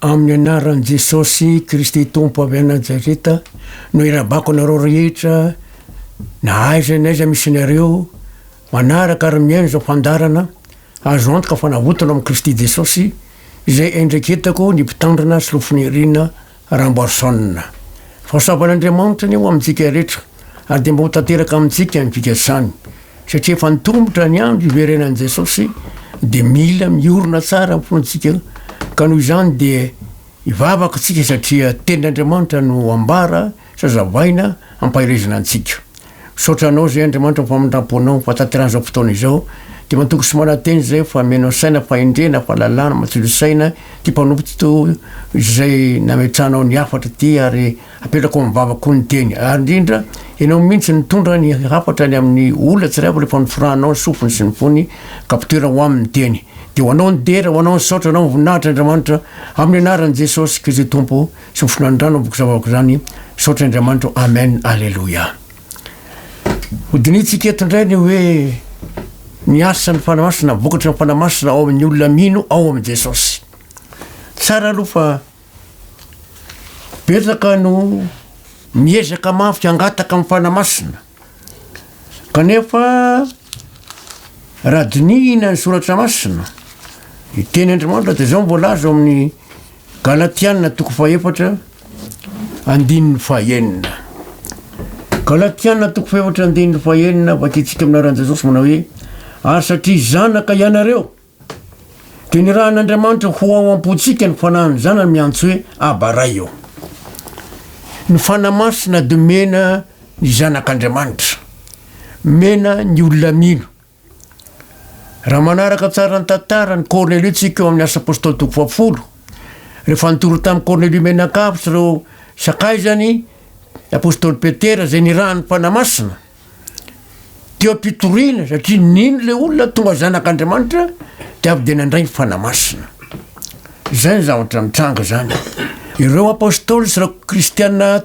Amin'ny anaran'i Jesosy Kristy Tompo avy any Nazareta no irabako anareo rehetra na aiza na aiza misy anareo manaraka ary mihaino izao fandaharana azo antoka fa navotana ao amin'i Kristy Jesosy izay endriketako ny mpitandrina Solofonirina Ramboarison. Fahasoavan'Andriamanitra anie ho amintsika rehetra ary dia mba ho tanteraka amintsika ny fikasany satria efa nitombotra ny andro hiverenan'i Jesosy dia mila miorina tsara ny finoantsika ka noho izany dia hivavaka isika satria tenin'Andriamanitra no ambara sy hazavaina hampaherezana antsika. Misaotra anao zay Andriamanitra am famindramponao fahatanterahana izao fotoana izao dia matoky sy manantena izay fa amenao saina fahendrena fahalalana matsilo saina ty mpanompo to izay nametrahanao ny hafatra ty ary apetrako am vava koa ny teny ary indrindra ianao mihitsy nitondra ny hafatra any amin'ny olona tsirairay avy rehefa noforahanao ny sofiny sy ny fony ka ampitoerana ho aminy ny teny dia ho anao ny dera ho anao ny saotra anao ny voninahitra Andriamanitra amin'ny anaran'i Jesosy Kristy Tompo Tsy ho finandrana boky zavako zany Misaotra Andriamanitra o Amen Aleloia Hodinihintsika eto indray ny hoe ny asan'ny Fanahy Masina, vokatry ny Fanahy Masina ao amin'ny olona mino ao amin'i Jesosy. Tsara aloha fa betsaka no miezaka mafy hangataka amin'ny Fanahy Masina. Kanefa raha dinihina ny soratra masina, ny teny Andriamanitra dia izao no voalaza ao amin'ny Galatiana toko fahefatra andininy fahenina. Galatiana toko fahefatra andininy fahenina vakintsika amin'ny anaran'i Jesosy manao hoe ary satria zanaka ianareo dia nirahan'Andriamanitra ho ao am-pontsika ny fanahin'ny zanany miantso hoe Aba Ray ô. Ny Fanahy Masina dia omena ny zanak'Andriamanitra, omena ny olona mino. Raha manaraka tsara ny tantara ny Kornelio tsika eo amin'ny Asa Apostoly toko fahafolo, rehefa nitory tamin'i Kornelio mianakavy sy ireo sakaizany ny Apostoly Petera izay nirahan'ny Fanahy Masina, teo am-pitoriana satria nino ilay olona tonga zanak'Andriamanitra dia avy dia nandray ny Fanahy Masina. Izay ny zavatra mitranga izany. Ireo Apostoly sy ireo Kristiana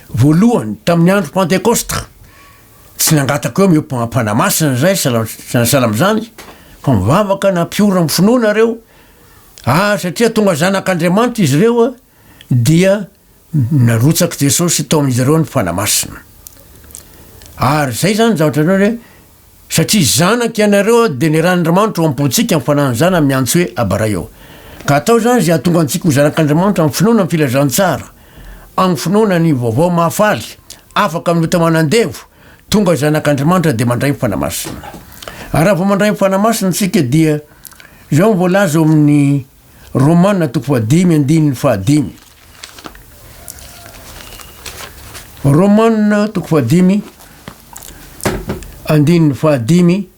voalohany tamin'ny andro Pantekosta Tsy nangataka hoe omeo Fanahy Masina izay sahala sahala amin'izany fa mivavaka nampiorina amin'ny finoana ireo ary satria tonga zanak'Andriamanitra izy ireo dia narotsak'i Jesosy tao amin'izy ireo ny Fanahy Masina. Ary izay izany zavatra atao hoe satria zanaka ianareo dia niarahan'Andriamanitra ao am-pontsika ny Fanahin'ny Zanany miantso hoe Aba Ray ô. Ka atao izany izay hahatonga antsika ho zanak'Andriamanitra amin'ny finoana ny filazantsara. Amin'ny finoana ny vaovao mahafaly, afaka amin'ny ota manandevo, tonga zanak'Andriamanitra dia mandray ny Fanahy Masina. Ary raha vao mandray ny Fanahy Masina isika dia izao no voalaza ao amin'ny Romana toko fahadimy andininy fahadimy. Romana toko fahadimy andininy fahadimy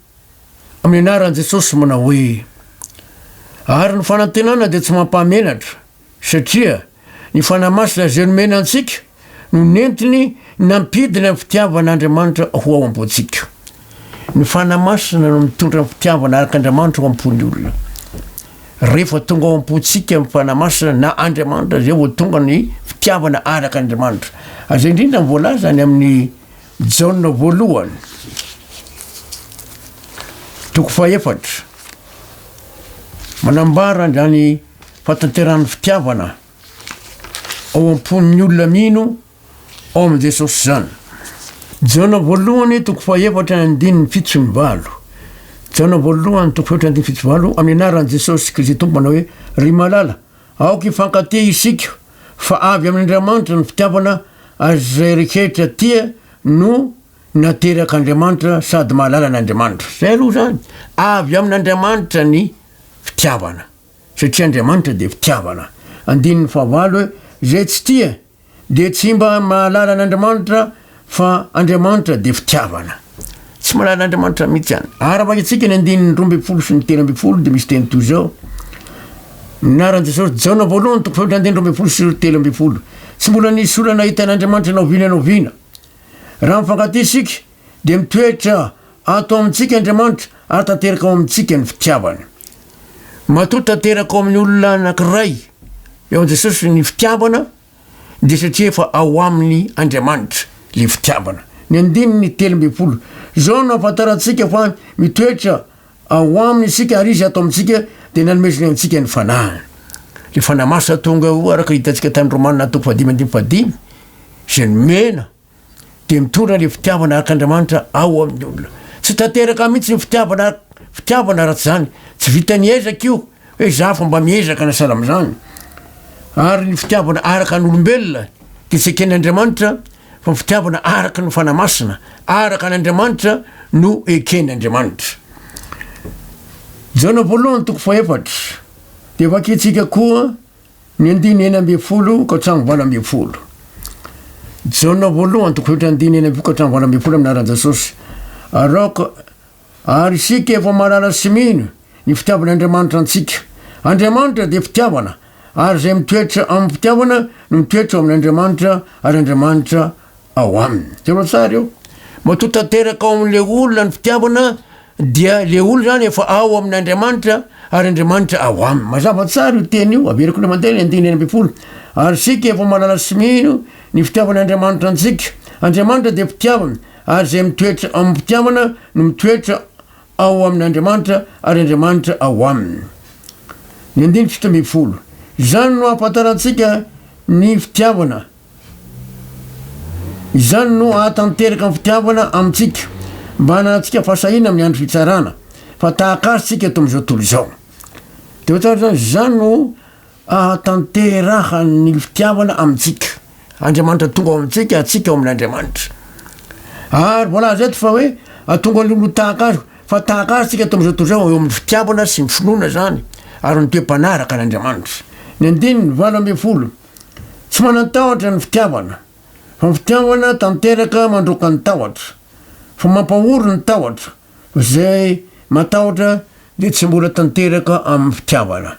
amin'ny anaran'i Jesosy manao hoe ary ny fanantenana dia tsy mampahamenatra satria Ny Fanahy Masina izay nomena antsika no nentiny nampidina ny fitiavan'Andriamanitra ho ao am-pontsika. Ny Fanahy Masina no mitondra ny fitiavana araka Andriamanitra ao am-pon'ny olona. Rehefa tonga ao am-pontsika ny Fanahy Masina na Andriamanitra izay vao tonga ny fitiavana araka Andriamanitra. Ary izay indrindra no voalaza any amin'ny Jaona voalohany toko fahefatra manambara izany Fahatanterahan'ny fitiavana ao am-pon'ny olona mino ao amin'i Jesosy izany. Jaona voalohany toko fahefatra andininy 78. Jaona voalohany toko fahefatra andininy 78 amin'ny anaran'i Jesosy Kristy Tompo manao hoe ry malala aoka hifankatia isika fa avy amin'Andriamanitra ny fitiavana ary izay rehetra tia no naterak'Andriamanitra sady mahalala an'Andriamanitra. Izay aloha izany, avy amin'Andriamanitra ny fitiavana. Satria Andriamanitra dia fitiavana. Andininy fahavalo hoe, Izay tsy tia dia tsy mba mahalala an'Andriamanitra fa Andriamanitra dia fitiavana. Tsy mahalala an'Andriamanitra mihitsy izany. Ary raha vakintsika ny andininy 12 sy ny 13 dia misy teny toy izao. Ny anaran'i Jesosy, Jaona voalohany toko fahefatra andininy 12 sy 13. Tsy mbola nisy olona nahita an'Andriamanitra na oviana na oviana. Raha mifankatia isika dia mitoetra ato amintsika Andriamanitra ary tanteraka ao amintsika ny fitiavany. Matoa tanteraka ao amin'ny olona anankiray eo amin'i Jesosy ny fitiavana dia satria efa ao aminy Andriamanitra le fitiavana. Ny andininy 13. Izao no ahafantarantsika fa mitoetra ao aminy isika ary izy ato amintsika dia nanomezany antsika ny fanahiny. Le Fanahy Masina tonga eo araka hitantsika tany Romana toko fahadimy andininy fahadimy, izay nomena dia mitondra le fitiavana araka Andriamanitra ao amin'ny olona. Tsy tanteraka mihitsy ny fitiavana fitiavana raha tsy izany. Tsy vitan'ny ezaka io hoe izaho fa mba miezaka na sahala amin'izany. Ary ny fitiavana araka ny olombelona dia tsy eken'Andriamanitra fa ny fitiavana araka ny Fanahy Masina, araka an'Andriamanitra no eken'Andriamanitra. Jaona voalohany toko fahefatra dia vakintsika koa ny andininy 16 ka hatramin'ny 18. Jaona voalohany toko fahefatra andininy 16 ka hatramin'ny 18 amin'ny anaran'i Jesosy. Ary aoka ary isika efa mahalala sy mino ny fitiavan'Andriamanitra antsika. Andriamanitra dia fitiavana, ary izay mitoetra amin'ny fitiavana no mitoetra ao amin'Andriamanitra ary Andriamanitra ao aminy. Jereo tsara io. Matoa tanteraka ao amin'ilay olona ny fitiavana dia le olona zany efa ao amin'Andriamanitra ary Andriamanitra ao aminy. Mazava tsara io teny io, averiko indray mandeha ny andininy 16. Ary isika efa mahalala sy mino ny fitiavan'Andriamanitra antsika. Andriamanitra dia fitiavana, ary izay mitoetra amin'ny fitiavana no mitoetra ao amin'Andriamanitra ary Andriamanitra ao aminy. Ny andininy 17. Izany no ahafantarantsika ny fitiavana. Izany no hahatanteraka ny fitiavana amintsika, mba hananantsika fahasahiana amin'ny andro fitsarana, fa tahaka Azy isika eto amin'izao tontolo izao. Dia ho tsara izany, izany no ahatanterahan'ny fitiavana amintsika. Andriamanitra tonga ao amintsika, antsika ao amin'Andriamanitra. Ary voalaza eto fa hoe ahatonga ny olona ho tahaka Azy, fa tahaka Azy isika eto amin'izao tontolo izao, eo amin'ny fitiavana sy ny finoana izany, ary ny toe-panahy araka an'Andriamanitra. Ny andininy 18. Tsy manan-tahotra ny fitiavana, fa ny fitiavana tanteraka mandroaka ny tahotra, fa mampahory ny tahotra, fa izay matahotra dia tsy mbola tanteraka amin'ny fitiavana.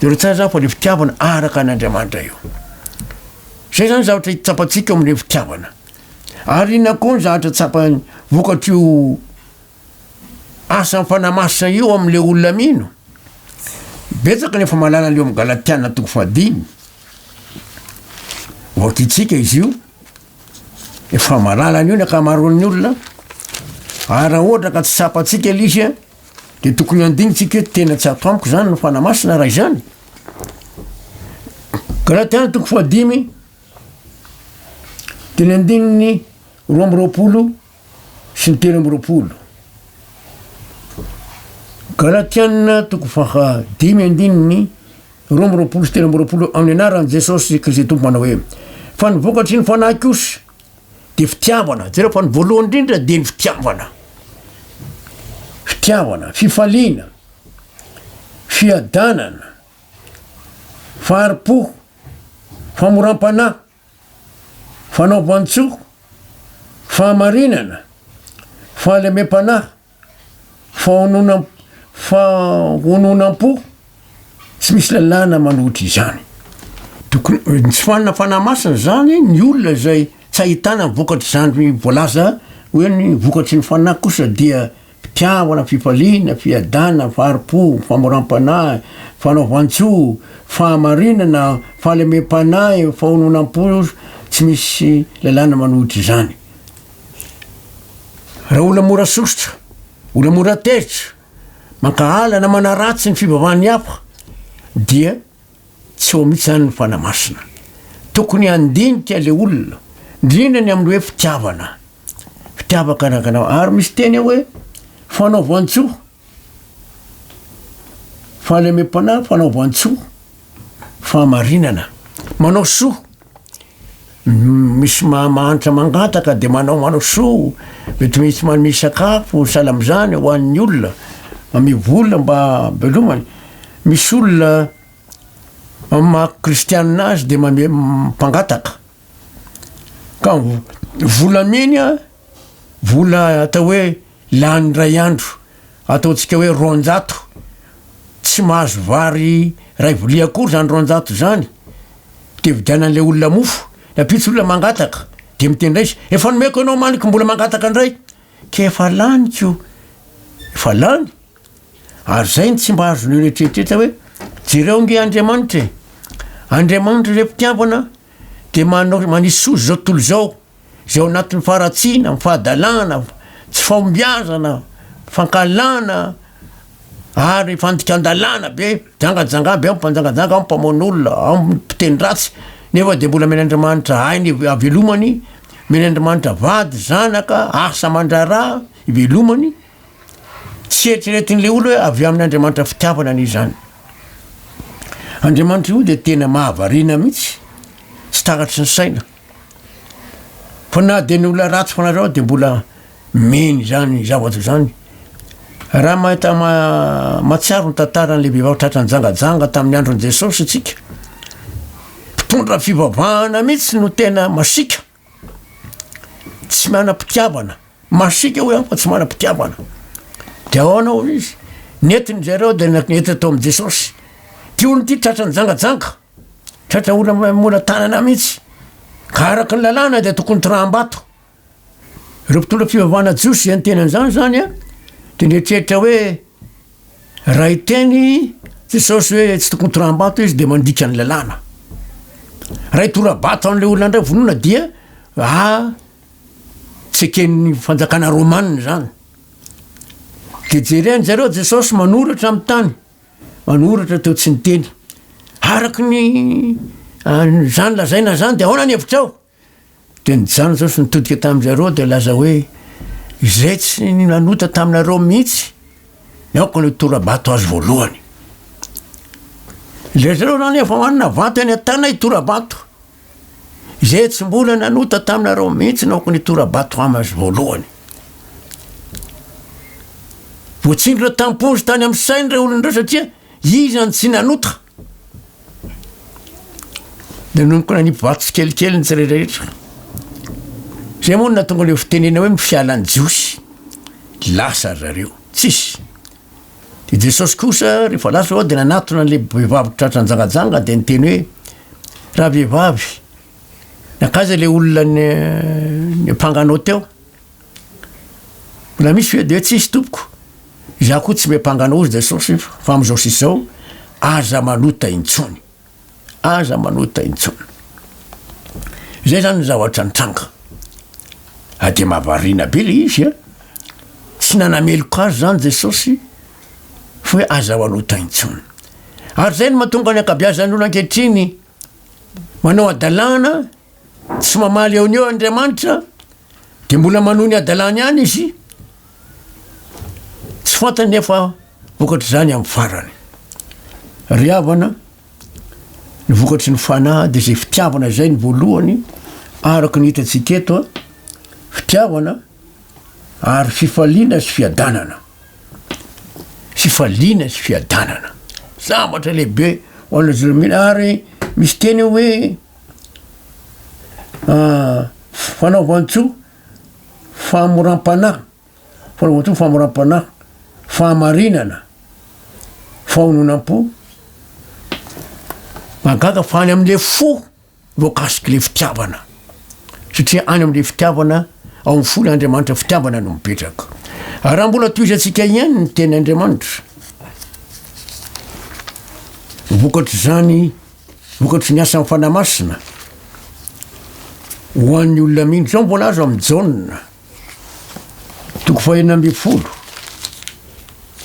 Jereo tsara izany fa ilay fitiavana araka an'Andriamanitra io. Izay izany zavatra tsapantsika eo amin'ilay fitiavana. Ary inona koa ny zavatra tsapany vokatr'io Asan'ny Fanahy Masina io amin'ilay olona mino. Betsaka ny efa mahalala an'io amin'ny Galatiana toko fahadimy. Vakintsika izy io. Efa mahalala an'io ny ankamaroan'ny olona. Ary raha ohatra ka tsy tsapantsika ilay izy, dia tokony handinitsika hoe tena tsy ato amiko izany ny Fanahy Masina raha izany. Galatiana toko fahadimy, dia ny andininy 22 sy ny 23. Galatiana toko faha dimy andininy 22 sy 23 amin'ny anaran'i Jesosy Kristy Tompo manao hoe, Fa ny vokatry ny Fanahy kosa dia fitiavana. Jereo fa ny voalohany indrindra dia ny fitiavana. Fitiavana, fifaliana, fiadanana, fahari-po, famoram-panahy, fanaovan-tsoa, fahamarinana, fahalemem-panahy, fahononam- fahononam-po, tsy misy lalàna manohitra izany. Tokony, ny tsy fanana Fanahy Masina izany, ny olona izay tsy ahitana ny vokatr'izany voalaza hoe ny vokatry ny Fanahy kosa dia Fitiavana, fifaliana, fiadanana, fahari-po, famoram-panahy, fanaovan-tsoa, fahamarinana, fahalemem-panahy, fahononam-po, tsy misy lalàna manohitra izany. Raha olona mora sosotra, olona mora tezitra, mankahala na manaratsy ny fivavahan'ny hafa dia Tsy ao mihitsy izany ny Fanahy Masina. Tokony handinika ilay olona, indrindra ny amin'ny hoe fitiavana. Fitiavan-kanakana. Ary misy teny ao hoe fanaovan-tsoa. Fahalemem-panahy, fanaovan-tsoa, fahamarinana. Manao soa. Misy mahantra mangataka dia manao manao soa, mety misy manome sakafo sahala amin'izany ho an'ny olona, manome vola mba hamelomany. Misy olona amin'ny maha kristianina azy dia manome mpangataka, ka vola ameny an, vola atao hoe lany indray andro, ataontsika hoe 200, tsy mahazo vary iray vilia akory zany 200 zany, de vidianan'le olona mofo, ny ampitso olona mangataka, de miteny indray izy, efa nomeko anao omaly ko mbola mangataka indray, ka efa laniko, efa lany, ary zay no tsy mba azon'ny olona eritreretra hoe jereo ange Andriamanitra e, Andriamanitra le fitiavana de manao manisy soa zao tontolo izao, izay ao anatin'ny faharatsiana, ny fahadalana, tsy fahombiazana, fankahalana. Ary fandikan-dalàna be, jangajanga aby ao, mpanjangajanga ao, mpamono olona ao, mpiteny ratsy, nefa dia mbola omen'Andriamanitra aina havelomany, omen'Andriamanitra vady, zanaka, asa aman-draharaha ivelomany, tsy eritreretin'ilay olona hoe avy amin'Andriamanitra fitiavana anie izany. Andriamanitra io dia tena mahavariana mihitsy, tsy takatry ny saina. Fa na dia ny olona ratsy fanahy zao dia mbola mino izany zavatra izany. Raha mahita mahatsiaro ny tantaran'ilay vehivavy tratra nijangajanga tamin'ny andron'i Jesosy isika, mpitondra fivavahana mihitsy no tena masiaka, tsy manam-pitiavana, masiaka hoy aho fa tsy manam-pitiavana. De ahoana hoy izy? Nentiny zareo de nentina tao amin'i Jesosy. Ty olona ity tratra nijangajanga. Tratra olona mora tanana mihitsy. Ka araka ny lalàna dia tokony toraham-bato. Ireo mpitondra fivavahana jiosy izay niteny an'izany izany an, dia nieritreritra hoe raha hiteny Jesosy hoe tsy tokony toraham-bato izy dia mandika ny lalàna. Raha hitora-bato an'ilay olona indray vonoina dia ah, tsy eken'ny fanjakana romana izany. Dia jereny zareo Jesosy manoratra amin'ny tany. Manoratra teo tsy niteny. Araka ny izany lazaina izany dia ahoana ny hevitrao? Dia nijanona Jesosy nitodika tamin-dry zareo dia nilaza hoe, Izay tsy nanota taminareo mihitsy, ny aoka no hitora-bato azy voalohany. Ilay zareo izany efa manana vato eny an-tanana hitora-bato. Izay tsy mbola nanota taminareo mihitsy no aoka hitora-bato azy voalohany. Voatsindrona tam-ponja tany amin'ny sainy ireo olona ireo satria iza no tsy nanota. Dia nanomboka nanipy vato tsikelikely ny tsirairehetra. Izay moa no nahatonga ilay fitenena hoe ny fialan'ny Jiosy. Lasa ry zareo, tsisy. Dia Jesosy kosa rehefa lasa ao dia nanatona an'ilay vehivavy tratra nijangajanga dia niteny hoe, Ravehivavy, nankaiza ilay olona niampanga anao teo? Mbola misy ve? Dia hoe tsisy tompoko. Izaho koa tsy miampanga anao hozy Jesosy fa amin'izao sisa izao aza manota intsony. Aza manota intsony. Izay zany ny zavatra nitranga. Ah dia mahavariana be le izy a. Tsy nanameloka azy zany Jesosy fa hoe aza manota intsony. Ary zay no mahatonga ny ankabeazan'ny olona ankehitriny manao hadalana, tsy mamaly eo no eo Andriamanitra, de mbola manohy ny hadalany ihany izy, tsy fantany nefa vokatr'izany amin'ny farany. Ry havana, ny vokatry ny fanahy de zay fitiavana zay ny voalohany, araka ny hitantsika eto a, fitiavana ary fifaliana sy fiadanana. Fifaliana sy fiadanana, zavatra lehibe ho an'ilay zolombelona ary misy teny hoe Fanaovan-tsoa, fahamoram-panahy, fanaovan-tsoa, fahamoram-panahy, fahamarinana, fahononam-po. Mahagaga fa any amin'ilay fo voakasik'ilay fitiavana, satria any amin'ilay fitiavana, ao amin'ny fo ilay Andriamanitra fitiavana no mipetraka. Ary raha mbola tohizantsika ihany ny teny Andriamanitra, vokatr'izany Vokatry ny asan'ny Fanahy Masina ho an'ny olona mino. Izao no voalaza ao amin'ny Jaona, toko fahenina ambin'ny folo.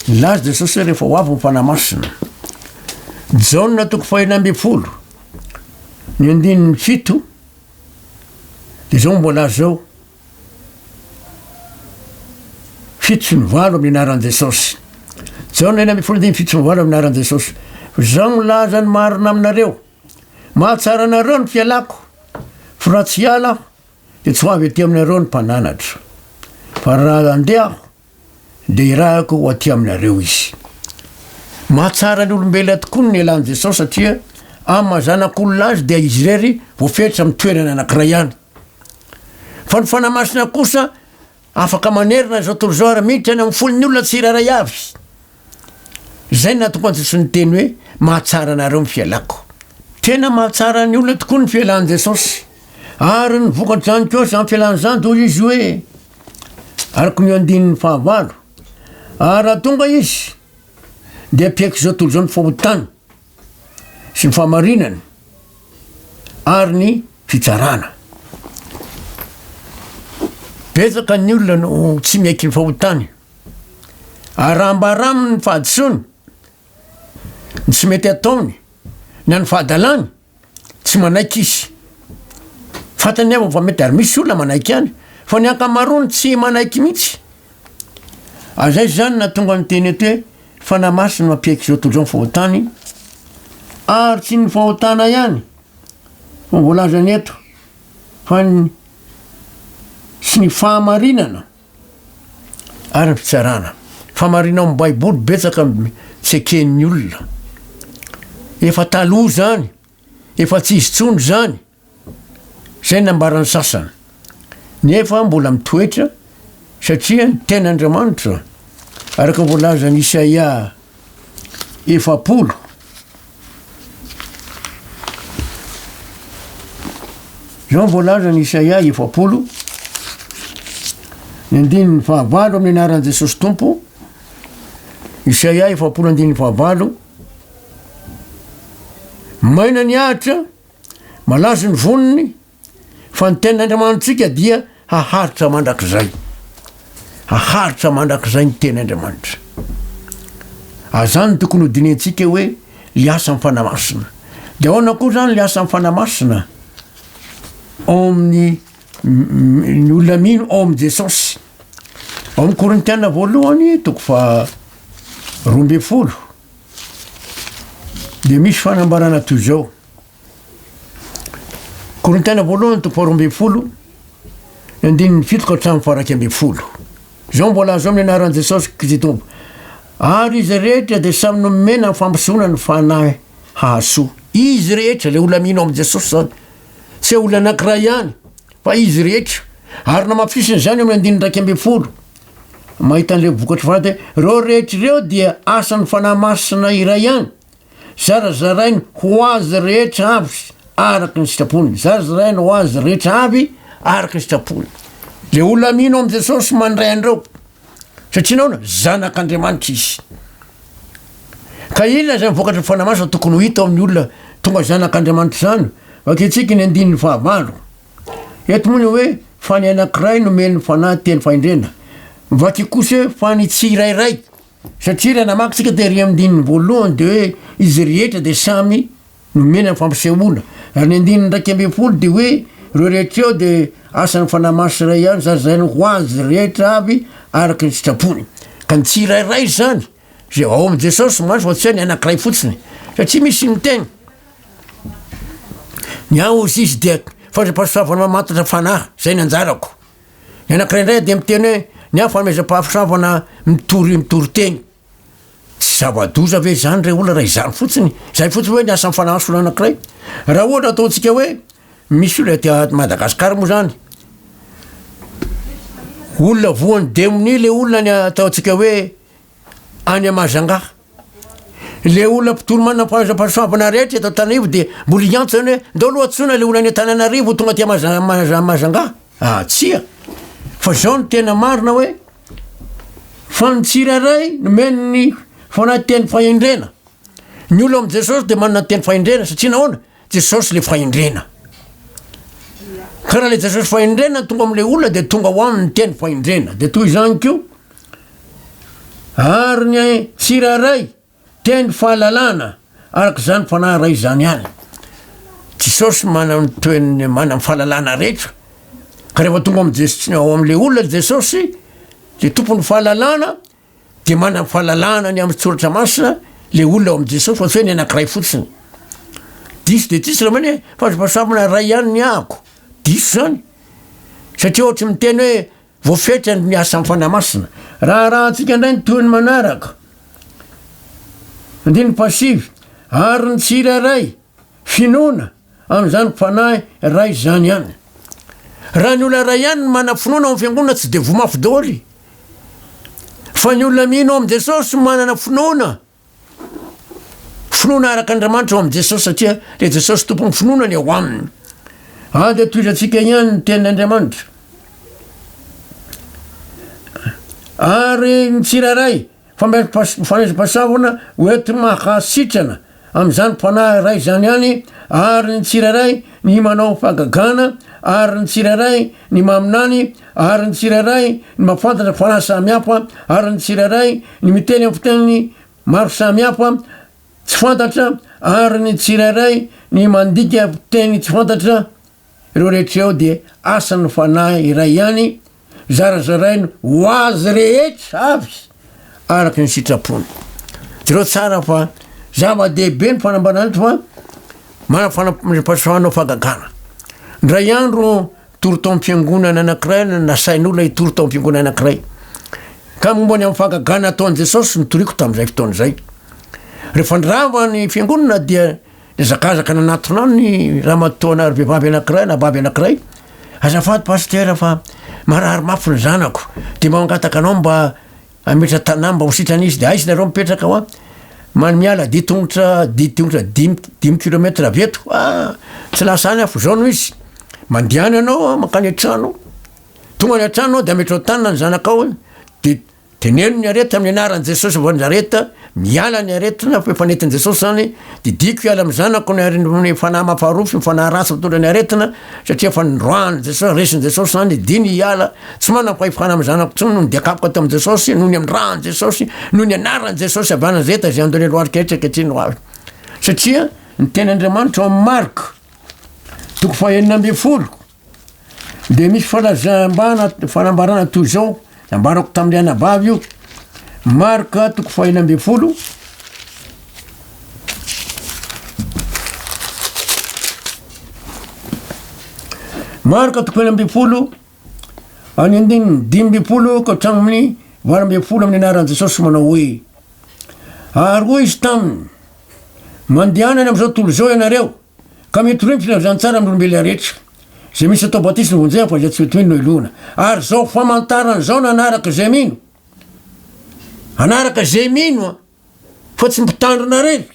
Nilaza Jesosy hoe rehefa ho avy ny Fanahy Masina. Jaona toko fahenina ambin'ny folo, ny andininy fito, dia izao no voalaza ao. 78 amin'ny anaran'i Jesosy. Jaona 16 andininy 78 amin'ny anaran'i Jesosy. Izaho milaza ny marina aminareo, mahatsara anareo ny fialako, fa raha tsy hiala aho, dia tsy ho avy aty aminareo ny mpananatra. Fa raha handeha aho, dia hirahako ho aty aminareo izy. Mahatsara ny olombelona tokoa ny nialan'i Jesosy satria amin'ny maha zanak'olona azy dia izy irery voafetra amin'ny toerana anankiray ihany. Fa ny Fanahy Masina kosa afaka manerina izao tontolo izao ary miditra any amin'ny fon'ny olona tsirairay avy. Izay no nahatonga an'i Jesosy niteny hoe, Mahatsara anareo ny fialako. Tena mahatsara ny olona tokoa ny fialan'i Jesosy. Ary ny vokatr'izany koa, izany fialana izany, dia hoy izy hoe, araka ny andininy fahavalo, Ary raha tonga Izy, dia hampiaiky izao tontolo izao ny fahotana sy ny fahamarinana ary ny fitsarana. Betsaka ny olona no tsy miaiky ny fahotany. Ary raha ambara aminy ny fahadisoany, ny tsy mety ataony, na ny fahadalany, tsy manaiky izy. Fantany nefa fa mety ary misy olona manaiky ihany, fa ny ankamaroany tsy manaiky mihitsy. Ary zay zany nahatonga ny teny eto hoe Fanahy Masina mampiaiky izao tontolo izao ny fahotany, ary tsy ny fahotana ihany fa voalazany eto fa ny sy ny fahamarinana ary ny fitsarana. Fahamarinana ao amin'ny Baiboly betsaka tsy eken'ny olona. Efa taloha izany, efa tsy izy intsony izany. Izay ny nambaran'ny sasany. Nefa mbola mitoetra satria ny tenin'Andriamanitra, araka ny voalazan'i Isaia 40, Izao ny voalazan'i Isaia 40, ny andininy fahavalo amin'ny anaran'i Jesosy Tompo, Isaia 40 andininy fahavalo, Maina ny ahitra, malazo ny voniny, fa ny tenin'Andriamanitsika dia haharitra mandrakizay. Haharitra mandrakizay ny tenin'Andriamanitra. Ary izany no tokony hodinihintsika hoe le asan'ny Fanahy Masina. Dia ahoana koa izany le asan'ny Fanahy Masina ao amin'ny ny olona mino ao amin'i Jesosy? Ao amin'ny Korintiana voalohany toko faha 12 dia misy fanambarana toy izao. Korintiana voalohany toko faha 12 ny andininy fito ka hatramin'ny faha 11. Izao mbola azo amin'ny anaran'i Jesosy Kristy Tompo. Ary izy rehetra dia samy nomena ny fampisehoana ny Fanahy hahasoa. Izy rehetra, ilay olona mino amin'i Jesosy izany, tsy olona anankiray ihany, fa izy rehetra. Ary namafisiny izany eo amin'ny andininy 11. Mahita an'ilay vokatry fanahy dia ireo rehetra ireo dia asan'ny Fanahy Masina iray ihany. Zarazarainy ho azy rehetra avy araka ny sitrapony. Zarazarainy ho azy rehetra avy araka ny sitrapony. Le olona mino amin'i Jesosy mandray an'ireo. Satria nahoana? Zanak'Andriamanitra izy. Ka inona izany vokatry ny Fanahy Masina tokony ho hita ao amin'ny olona tonga zanak'Andriamanitra izany? Vakintsika ny andininy fahavalo. Eto moa ny hoe fa ny anankiray nomen'ny Fanahy teny fahendrena. Vakio kosa hoe fa ny tsirairay. Satria raha namaky tsika tery amin'ny andininy voalohany dia hoe izy rehetra dia samy nomena ny fampisehoana. Ary ny andininy 11 dia hoe ireo rehetra ireo dia asan'ny Fanahy Masina iray ihany zarazainy ho azy rehetra avy araka ny sitrapony. Ka ny tsirairay izany izay ao amin'i Jesosy mantsy fa tsy hoe ny anankiray fotsiny. Satria misy miteny ny ahy hozy izy dia fandriampahasoavana mamantatra fanahy, izay ny anjarako. Ny anankiray indray dia miteny hoe ny ahy fanomezam-pahasoavana mitory mitory teny. Tsy zava-doza ve izany re olona raha izany fotsiny? Izay fotsiny hoe ny asan'ny fanahy masina anankiray. Raha ohatra ataontsika hoe misy olona aty Madagasikara moa izany, olona voan'ny demonia le olona ny ataontsika hoe any Majunga. Le olona mpitory manana fahasoavana rehetra eto Antananarivo dia mbola hiantso zany hoe ndao aloha antsoina le olona any Antananarivo ho tonga aty Majunga. Ah tsia! Fa zao no tena marina hoe fa ny tsirairay nomen'ny Fanahy teny fahendrena. Ny olona ao amin'i Jesosy dia manana teny fahendrena satria nahoana? Jesosy le fahendrena. Ka raha le Jesosy fahendrena tonga am'le olona dia tonga ho aminy ny teny fahendrena. Dia toy izany koa ary ny tsirairay teny fahalalana araka izany fanahy iray izany ihany. Jesosy manana ny toeny manana ny fahalalana rehetra. Ka rehefa tonga amin'i Jesosy ao am'le olona Jesosy, le tompon'ny fahalalana dia manana fahalalana ny amin'ny soratra masina le olona ao amin'i Jesosy fa tsy hoe ny anankiray fotsiny. Diso dia diso raha manao hoe fahasoavana iray ihany ny ahako. Diso izany. Satria ohatry miteny hoe voafetra ny asan'ny Fanahy Masina. Raha arahantsika indray ny tohiny manaraka. Andininy fahasivy, ary ny tsirairay Finoana amin'izany Fanahy iray izany ihany. Raha ny olona iray ihany no manana finoana ao amin'ny fiangonana tsy dia voa mafy daholo. Fa ny olona mino ao amin'i Jesosy manana finoana. Finoana araka Andriamanitra ao amin'i Jesosy satria le Jesosy tompon'ny finoana ny ao aminy. Ah dia tohizantsika ihany ny tenin'Andriamanitra. Ary ny tsirairay fanomezam-pahasoavana ho enti-mahasitrana. amin'izany Fanahy iray izany ihany, ary ny tsirairay ny manao fahagagana, ary ny tsirairay ny maminany, ary ny tsirairay ny mahafantatra fanahy samihafa, ary ny tsirairay ny miteny amin'ny fiteny maro samihafa tsy fantatra, ary ny tsirairay ny mandika fiteny tsy fantatra, Ireo rehetra ireo dia asan'ny Fanahy iray ihany, zarazarainy ho azy rehetra avy araka ny sitrapony. Jereo tsara fa zava-dehibe ny fanambarana eto fa manana fanam-pahasoavana fahagagana. Indray andro nitory tao am-piangonana anankiray, nasain'olona hitory tao am-piangonana anankiray. Ka momba ny amin'ny fahagagana nataon'i Jesosy no toriko tamin'izay fotoana izay. Rehefa nirava ny fiangonana dia Nihazakazaka nanatona ahy ny ramatoa na vehivavy anankiray na vavy anankiray, azafady pasitera fa marary mafy ny zanako, dia mba mangataka anao mba hametra tanà mba ho sitrana izy, dia aiza nareo mipetraka hoa? Man miala dia tongotra dia tongotra dimy dimy kilomètre avy eto, ah tsy lasa any aho fa zao no izy, mandehana ianao mankany an-trano, tonga any an-trano anao dia ametrao tanana ny zanakao dia Teneno ny aretina amin'ny anaran'i Jesosy vao ny areta, miala ny aretina fa efa nentin'i Jesosy zany, didiko hiala amin'ny zanako ny ny fanahy mampaharofy, ny fanahy ratsy mitondra ny aretina satria efa noroahan'i Jesosy, resin'i Jesosy zany, didino hiala, tsy manam-pahefana amin'ny zanako intsony noho ny diakapoka teo amin'i Jesosy, noho ny amin'ny ràn'i Jesosy, noho ny anaran'i Jesosy avy any Nazareta izay andon'ny loharika rehetra ankehitriny ho avy. Satria ny tenin'Andriamanitra ao amin'ny Marka toko fahenina ambin'ny folo Dia misy falazambana, fanambarana toy izao, nambarako tamin'ny anabavy io, Marka toko fahenina ambin'ny folo, Marka toko 16, any andininy 15 ka hatramin'ny 18 amin'ny anaran'i Jesosy manao hoe, Ary hoy izy taminy, Mandehana any amin'izao tontolo izao ianareo, Ka mitoria ny filazantsara amin'ny olombelona rehetra. Izay misy atao batisa no vonjena fa izay tsy mety mino no helohina. Ary izao famantarana izao no hanaraka izay mino. Hanaraka izay mino an! Fa tsy mpitandrina irery.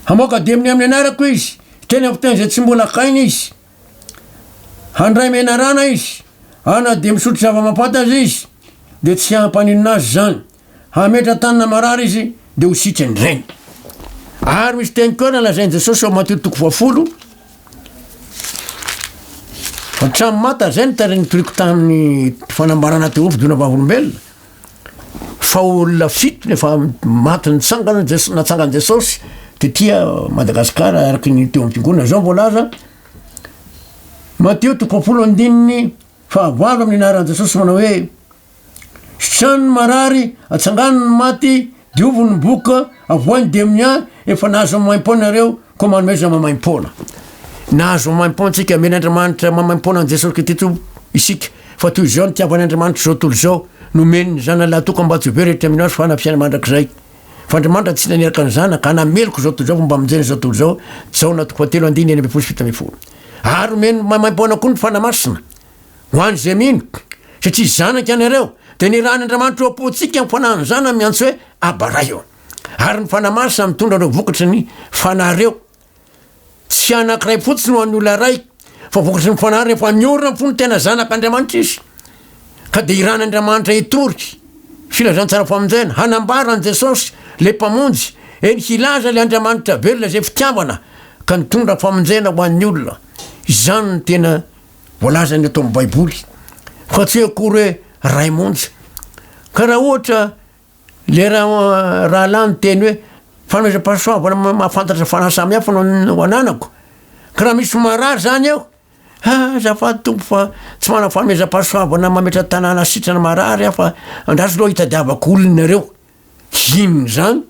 Hamoaka demony amin'ny anarako izy. Hiteny amin'ny fiteny izay tsy mbola hainy izy. Handray menarana izy. Ary na dia misotro zava-mahafaty aza izy, dia tsy hampaninona azy izany. Hametra tanana marary izy dia ho sitrany ireny. Ary misy teny koa nalazain'i Jesosy ao Matio toko fahafolo, hatramin'ny maty, ary izay no tary nitoriko tamin'ny fanambarana teo fijoroana vavolombelona, fa olona fito no efa maty nitsangana Jes- natsangan'i Jesosy tety Madagasikara araka ny teo amin'ny fiangonana. Izao voalaza, Matio toko fahafolo andininy fahavalo amin'ny anaran'i Jesosy manao hoe, Sitrano ny marary, atsangano ny maty, diovy ny boka, avoahy ny demonia, efa nahazo maimaimpoana nareo, koa manomeza maimaimpoana. Nahazo maimaimpoana tsika, omen'Andriamanitra maimaimpoana an'i Jesosy Kristy Tompo isika, fa toy izao nitiavan'Andriamanitra izao tontolo izao, nomeny ny Zanany lahitokana mba tsy ho very rehetra mino Azy fa hanana fiainana mandrakizay. Fa Andriamanitra tsy naniraka ny Zanaka hanameloka izao tontolo izao fa mba hamonjena izao tontolo izao, Jaona toko fahatelo andininy 16 17. Ary omeny maimaimpoana koa ny Fanahy Masina. Ho an'izay mino, satria zanaka ianareo, dia nirahin'Andriamanitra eo am-pontsika ny Fanahin'ny Zanany miantso hoe, Aba Ray ô. Ary ny Fanahy Masina mitondra ireo vokatry ny Fanahy ireo. Tsy anankiray fotsiny ho an'ny olona iray, fa vokatry ny Fanahy rehefa miorina ny fony tena zanak'Andriamanitra izy. Ka dia irahin'Andriamanitra hitory filazantsara famonjena, hanambara an'i Jesosy, ilay Mpamonjy, eny hilaza ilay Andriamanitra velona izay fitiavana, ka nitondra famonjena ho an'ny olona. Izany no tena voalazany ato amin'ny baiboly fa tsy hoe akory hoe ray monja ka raha ohatra le rahalahy niteny hoe fanomezam-pahasoavana mahafantatra fanahy samihafa no ananako ka raha misy marary zany eo ah, azafady tompo fa tsy manana fanomezam-pahasoavana mametra tanàna sitrana marary aho fa andraso aloha hitadiavako olona ireo inona zany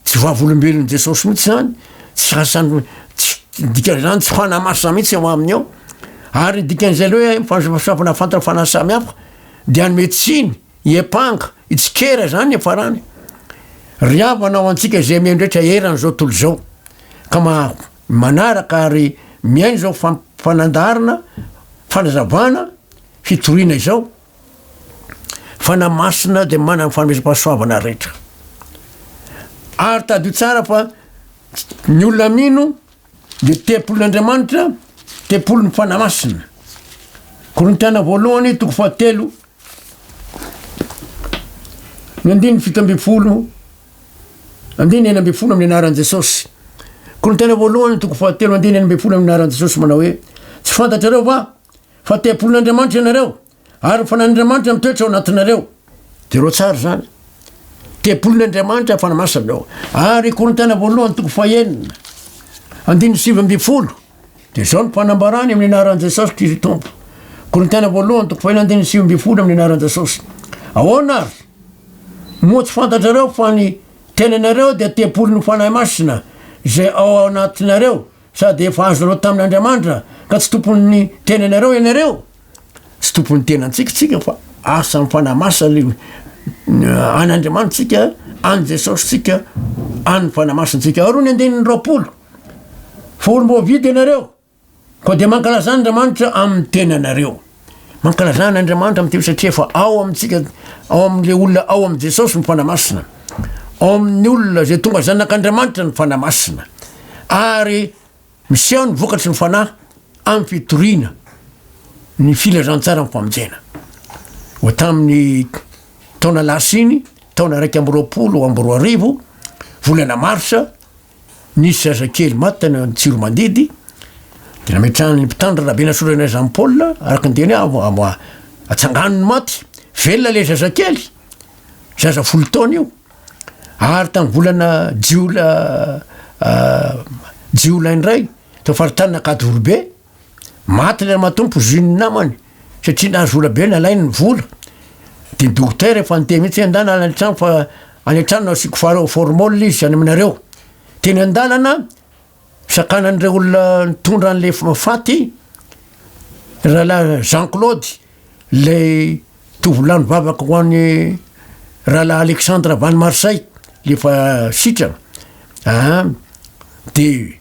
Tsy vavolombelon'i Jesosy mihitsy izany, tsy asan'ny, tsy dikan'izany tsy fanahy masina mihitsy ao aminy ao. Ary ny dikan'izay aloha hoe fahasoavana fantatra fanahy samihafa dia hanome tsiny, hiampanga, hitsikera izany ny hiafarany. Ry havana ho antsika izay mihaino rehetra eran'izao tontolo izao ka ma- manaraka ary mihaino izao fampanandarana, fanazavana, fitoriana izao, Fanahy Masina dia manana ny fanomezam-pahasoavana rehetra. Ary tadidio tsara fa ny olona mino dia tempolin'Andriamanitra, tempolin'ny Fanahy Masina. Korintiana voalohany toko fahatelo ny andininy 17. andininy 16 amin'ny anaran'i Jesosy. Korintiana voalohany toko fahatelo andininy 16 amin'ny anaran'i Jesosy manao hoe, Tsy fantatrareo va fa tempolin'Andriamanitra ianareo ary ny Fanahin'Andriamanitra mitoetra ao anatinareo? Jereo tsara izany. Tempolin'Andriamanitra Fanahy Masina ao. Ary Korintiana voalohany toko fahenina andininy 19 dia izao ny fanambarany amin'ny anaran'i Jesosy Kristy Tompo. Korintiana voalohany toko fahenina andininy 19 amin'ny anaran'i Jesosy. Ahoana ary? Moa tsy fantatrareo fa ny tenanareo dia tempolin'ny Fanahy Masina izay ao anatinareo sady efa azonareo tamin'Andriamanitra ka tsy tompon'ny tenanareo ianareo? Tsy tompon'ny tenantsika tsika fa asan'ny Fanahy Masina le an'Andriamanitra tsika, an'i Jesosy tsika, an'ny Fanahy Masina tsika. Aroa ny andininy 20. Fa olom-boavidy ianareo. Koa dia mankalazà an'Andriamanitra amin'ny tenanareo. Mankalazà an'Andriamanitra amin'ny tena satria efa ao amintsika, ao amin'ilay olona ao amin'i Jesosy ny Fanahy Masina. Ao amin'ny olona izay tonga zanak'Andriamanitra ny Fanahy Masina. Ary miseho ny vokatry ny Fanahy amin'ny fitoriana ny filazantsaran'ny famonjena. Ho tamin'ny taona lasa iny, taona 2021, volana marsa, Nisy zazakely maty tany Antsiromandidy, dia nametrahan'ny mpitandro Rabenasoranay Jean Paul, araka ny teny hoe avo, atsangano ny maty, velona ilay zazakely, zaza folo taona io, ary tamin'ny volana jiola jiola indray, tao faritanin'Ankadivoribe, Maty ilay ramatoa poizin'ny namany satria nahazo vola be nalainy ny vola. Dia ny dokotera efa niteny mihitsy hoe andana any an-trano fa any an-trano no asiako faro- formol izy any aminareo. Teny an-dalana sakanan'ireo olona nitondra an'ilay faty rahalahy Jean Claude ilay tovolahy nivavaka ho an'i rahalahy Alexandre avy any Marseille le efa sitrana. Aa dia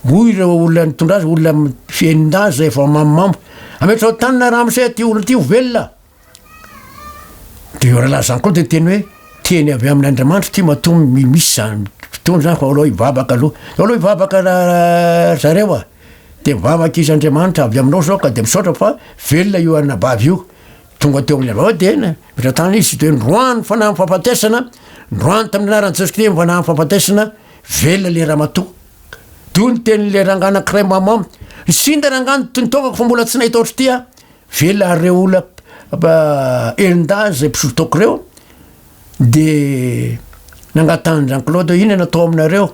Hoy ireo olona nitondra azy, olona enin-dahy izay efa mamomamo, Ametraho tanana ramose ity olona ity ho velona. Dia io rahalahy izany koa dia niteny hoe, teny avy amin'Andriamanitra ity matoa misy izany fotoana izany fa ao aloha hivavaka aloha. Ao aloha hivavaka ry zareo a! Dia mivavaka izy Andriamanitra avy aminao izao ka dia misaotra fa velona io anabavy io. Tonga teo amin'ilay vavaka dia nametra tanana izy dia noroahany ny fanahin'ny fahafatesana, noroahany tamin'ny anaran'i Jesosy Kristy ny fanahin'ny fahafatesana. Velona le ramatoa. Toy ny tenin'ilay rangahy anankiray maman, Nisinda rangahy ny taovako fa mbola tsy nahita ohatr'ity aho. Velona ary ireo olona enin-dahy izay mpisotro toaka ireo dia nangatahan'i Jean Claude hoe inona no atao aminareo?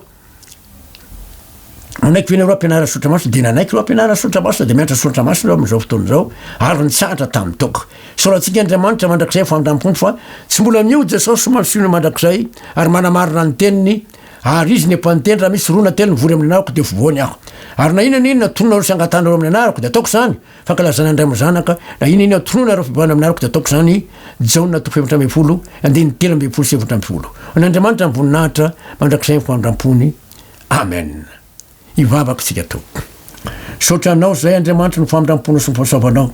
Manaiky ve nareo hampianarina soratra masina? Dia nanaiky ireo hampianarina soratra masina dia mianatra soratra masina ireo amin'izao fotoana izao ary nitsahatra tamin'ny toaka. Isaorantsika Andriamanitra mandrakizay ny famindram-pony fa tsy mbola miova Jesosy masina mandrakizay ary manamarina ny teniny ary izy ny mpanonteny raha misy roa na telo mivory amin'ny anarako dia vovoany aho. Ary na inona na inona tononareo sy angatanareo amin'ny anarako dia ataoko izany, fankalazana ny Ray aman-Zanaka, na inona inona tononareo fibahana amin'ny anarako dia ataoko izany, Jaona toko 14, andininy 13 sy 14. Ho an'Andriamanitra ny voninahitra mandrakizay ny famindram-pony. Amen. Hivavaka isika Tompoko. Misaotra Anao izay Andriamanitry ny famindram-ponao sy ny fahasoavanao.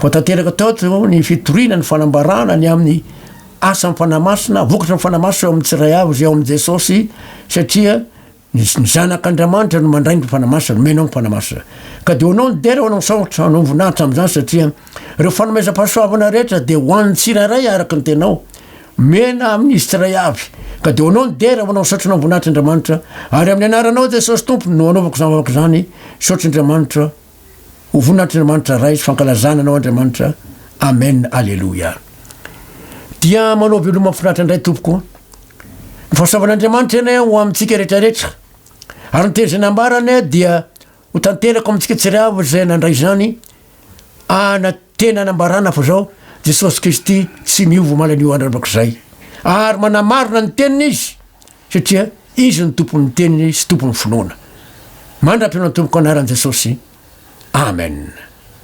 Fa tanteraka tao ny fitoriana ny fanambarana ny amin'ny asan'ny Fanahy Masina, vokatry ny Fanahy Masina eo amin'ny tsiray avy izay ao amin'i Jesosy, satria ny zanak'Andriamanitra no mandray ny Fanahy Masina, nomenao ny Fanahy Masina. Ka dia ho anao ny dera, ho anao ny saotra, ho anao ny voninahitra amin'izany, satria ireo fanomezam-pahasoavana rehetra dia ho an'ny tsirairay araka ny tenao. Mena amin'izy tsiray avy. Ka dia ho anao ny dera, ho anao ny saotra, ho anao ny voninahitra Andriamanitra. Ary amin'ny anaranao Jesosy Tompo no anaovako izany vavaka izany. Saotra Andriamanitra. Ho voninahitr'Andriamanitra Ray sy fankalazana anao Andriamanitra. Amen Aleloia. Dia manao veloma mahafinaritra indray tompoko. Ny fahasoavan'Andriamanitra anie ho amintsika rehetra rehetra. Ary ny teny izay nambarany dia ho tanteraka amintsika tsiray avy izay nandray izany. Ana tena anambarana fa zao Jesosy Kristy tsy miova omaly anio andrakizay ary manamarina ny teniny Izy satria Izy no tompon'ny teniny sy tompon'ny finoana. Mandra-pihaona tompoko anaran'i Jesosy. Amen.